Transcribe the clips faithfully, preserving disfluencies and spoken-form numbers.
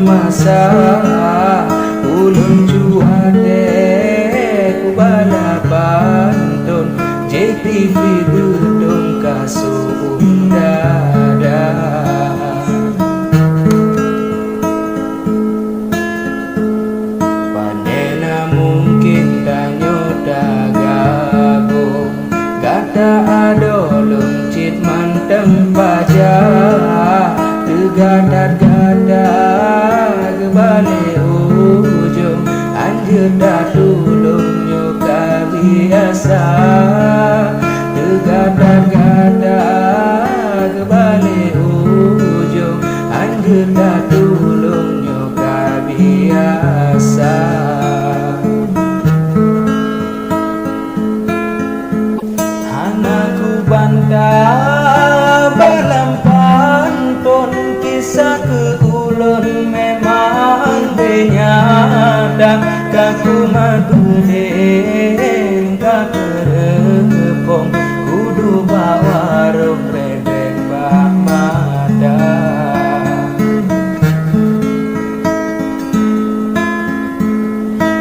Masa ulôn cuaté kubala pantôn, J T V beutông ka seuuem dada. Pane na mungken tanyoe tagabông? Gata adoe lôn cit mantong paja, teuga that gata geubalée ujông, anjeut that ulôn nyoe ka biasa. Teuga that gata geubalée ujông, anjeut that ulôn nyoe ka biasa. Hana kubantah balam pantôn, kisah keu ulôn memang beu nyata. Ka kumat geudeh ka keureupông, kuduek bak warông rebek bak mata.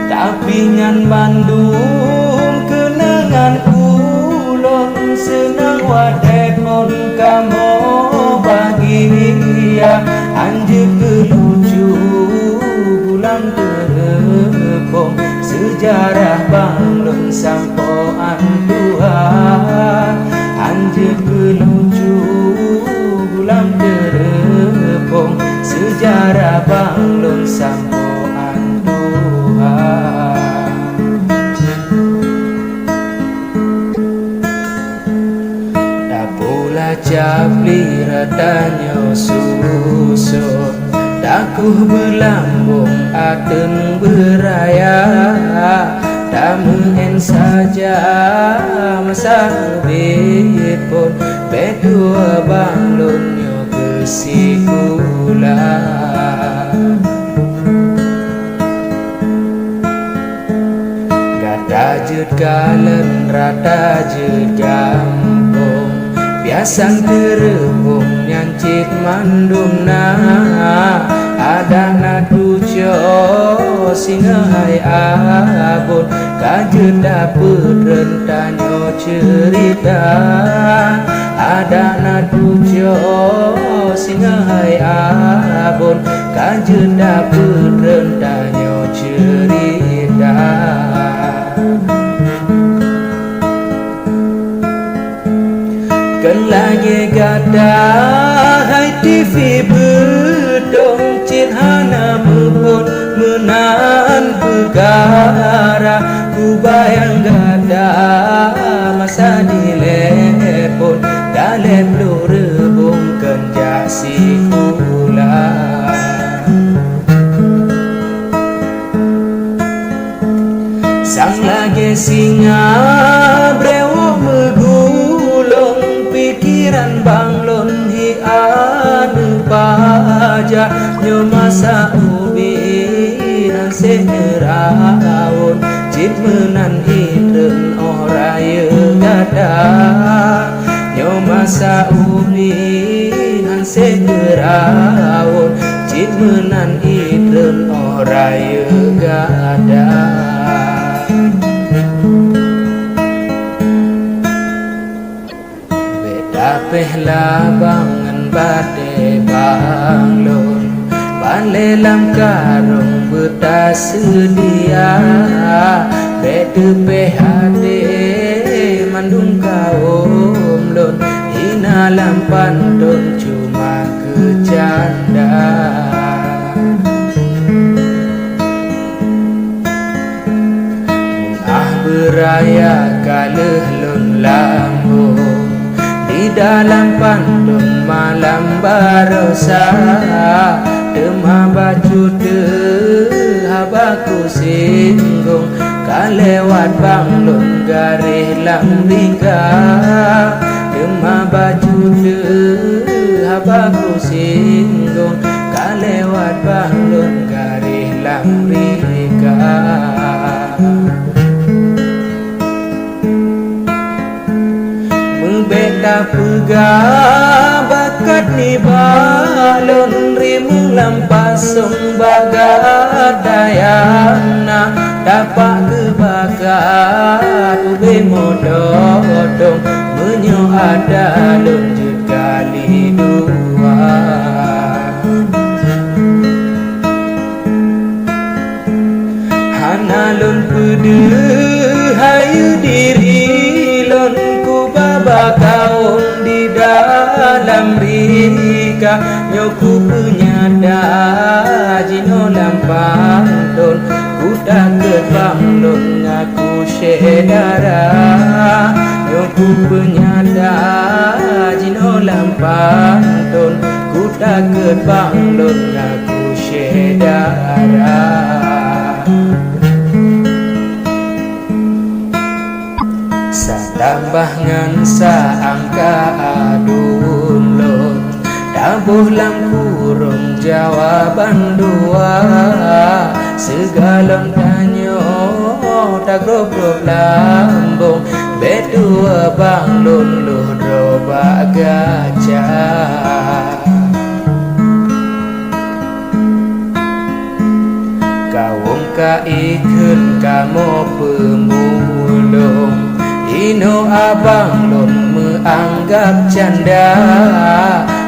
Tapi nyan bandum keunangan ulôn, seunang watée phon kamoe bahagia. Anjeut geulucu gulam teureupông, seujarah bang lôn sampoe an tuha. Anjeut geulucu gulam teureupông, seujarah bang lôn sampoe an tuha. Tapula cap lira tanyoe susot, takueh beulambông ateun beuraya. Tameuén saja masa ubit phon, bék tuwoe bang lôn nyoe keu sikula. Gata jeuet kalon rata jeuet gampông, biasang teureubông nyan cit mandum na. Adak na tucoe singoh hai abon, ka jeuet dapeuet reuntanyoe ceurita. Adak na tucoe singoh hai abon, ka jeuet dapeuet reuntanyoe ceurita. Keu lagée gata hai T V beutông cit hana muphom meunan peukara. Kubayang gata masa dilée phon, dalem lôn reubông keu jak sikula. Sang lagée singa brewok meugulong, pikeran bang lôn hi aneuk paja. Nyoe masa ubit han sép neuraon, cit meunan hi treun óh rayeuk gata. Nyoe masa ubit han sép neuraon, cit meunan hi treun óh rayeuk gata. Bék tapéh labang ngon batée bang lôn, palée lam karông beutaseudia. Bék teupéh até mandum kawöm lôn, hina lam pantôn cuma keu canda. Ah beuraya ka lheueh lôn lambông, di dalam pantôn malam baroesa, teuma bacut teuh haba kusinggong, ka lewat bang lôn garéh lam lingka. Teuma bacut teuh haba kusinggong, ka lewat bang lôn garéh lam lingka. Meubék tapeugah bak Nibak lôn rimueng lam pasong bagat dayana, tapak geubakat ubé mododong, meunyoe ada lôn jeuet kali dua. Hana lôn peudeuh hayeue diri lôn kuba bak kawöm di dalam rika. Nyoe kupeunyata jinoe lam pantôn, kutakheun bang lôn ngaku syedara. Nyoe kupeunyata jinoe lam pantôn, kutakheun bang lôn ngaku syedara. Satambah ngon sa angka aduen lôn, taboh lam kurong jawaban dua. Sigohlom tanyoe tagrob-grob lambong, bék tuwoe bang lôn lôn droe bak gaca. Kawöm ka ikheun kamoe peumulông, inoe abang lôn meuanggab canda.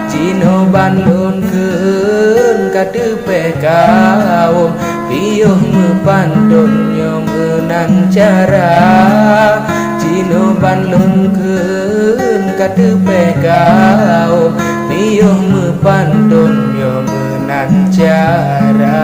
Jinoe ban lôn kheun ka teupéh kawöm, piôh meupantôn nyoe meunan cara. Jinoe ban lôn kheun ka teupéh kawöm, piôh meupantôn nyoe meunan cara.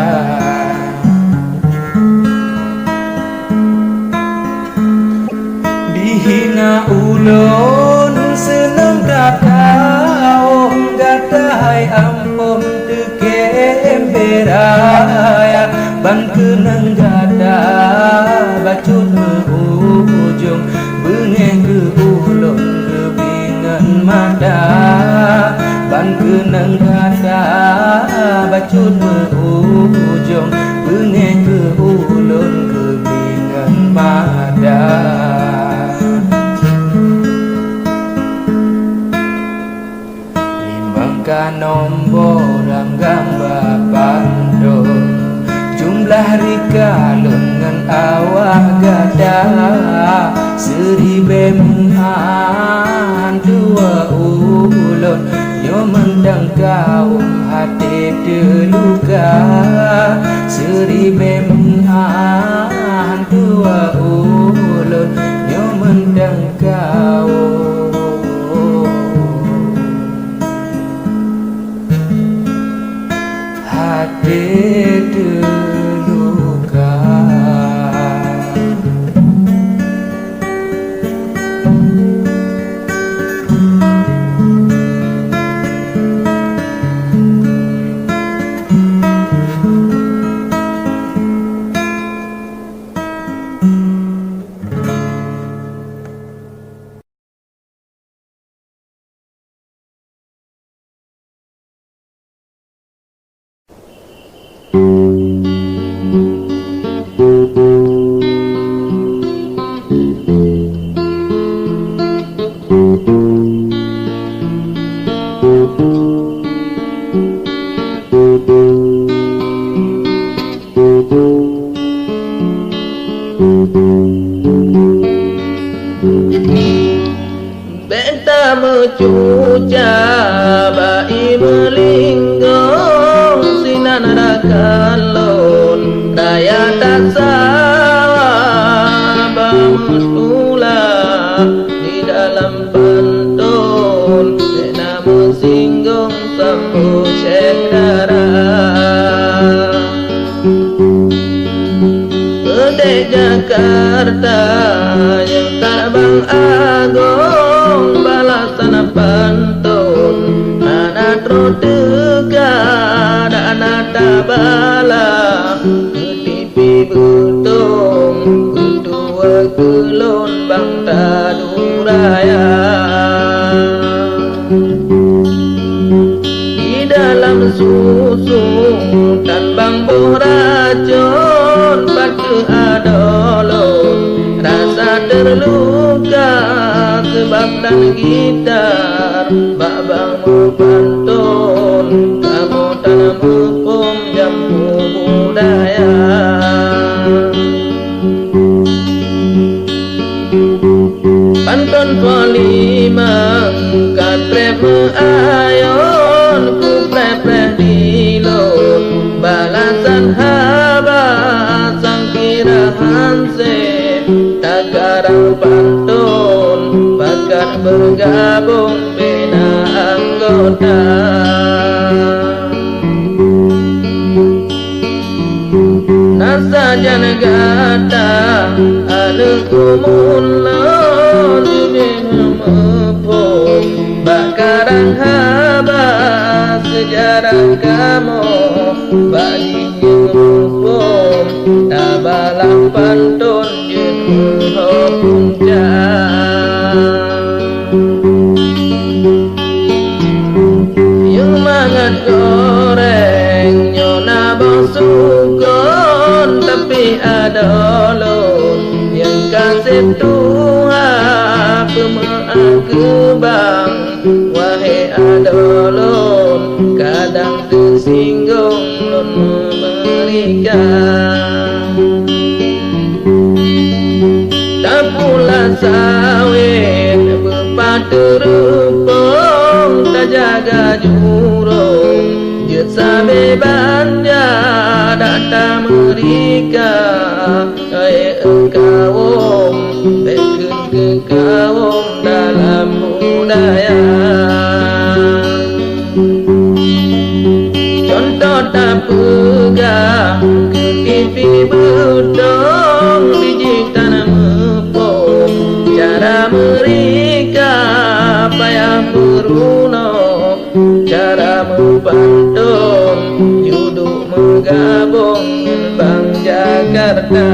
Dihina ulôn seunang tatawöm gata hai ampôn teukém beuraya, ban keunong gata bacut meu-ujông. Beungéh keu ulôn geubingon mata, ban keunong gata bacut meu-ujông. Beungéh keu ulôn geubingon mata. Limong ka nombor lam gamba pantôn, jumlah rika lôn ngon awak gata. Seuribée meu'ah han tuwoe ulôn, nyoe mantong kawöm até teuluka. Seuribée meu'ah han tuwoe ulôn, nyoe mantong kawöm. Até teuluka. Bék tameucuca bak ié meulinggong, sinan rakan lôn raya tasawa bak meutulah di dalam pantôn. Bék na meusinggong sampoe syedara. Keudéh Jakarta nyang tabang agong, balasan pantôn hana troh teuka, dak na tabala. Keu tipi beutông, keu tuwoe keu lôn bang tadu raya. Di dalam susong tan bang boh racon, pat keuh adoe lôn rasa teuluka, seubab tan gitar bak bang mupan. Walimang ka treb meuayôn, kupreh-preh di lôn balasan haba sang kira hanse takarang pantôn, pakat bergabung bina anggota. Na sajan gata aneuk umum lôn judeh muphom bak karang haba seujarah kamoe bak jihnyan muphom tabalah pantôn jeuet meuho punca. Nyang mangat goreng nyoe na boh sukon, tapi adoe lôn nyang ka sép tuha peumeu'ah keubang. Wahé adoe lôn, kadang teusinggong lôn meumeurika. Tapula sawét beupateureupông, tajaga jurông jeuet sabe banja dak tameurika. Hai kawöm, bék kheun keu kawöm dalam budaya. Cuntoh tapeugah keu tipi beutông, digitan muphom cara meurika payah meurunoe, cara meupantôn, juduk meugabong ngon Bang Jakarta.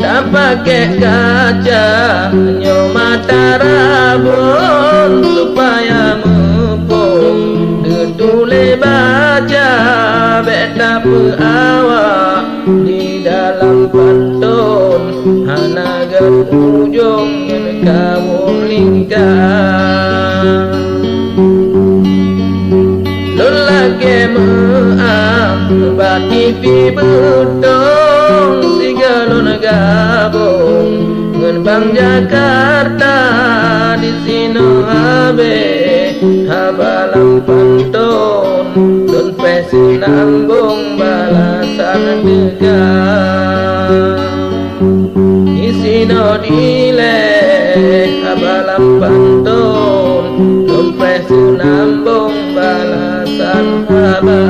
Tapakék kaca nyoe mata rabon supaya muphom, teutuléh baca bék tapeuawak di dalam pantôn, hana gét ujông ngon kawöm lingka. Lôn lakée meu'ah bak tipi beutông, sigoe lôn gabong ngon Bang Jakarta disinoe habéh haba lam pantôn. Lôn péh seunambong balasan teuka. Disinoe dilée haba lam pantôn, lôn péh seunambong balasan haba.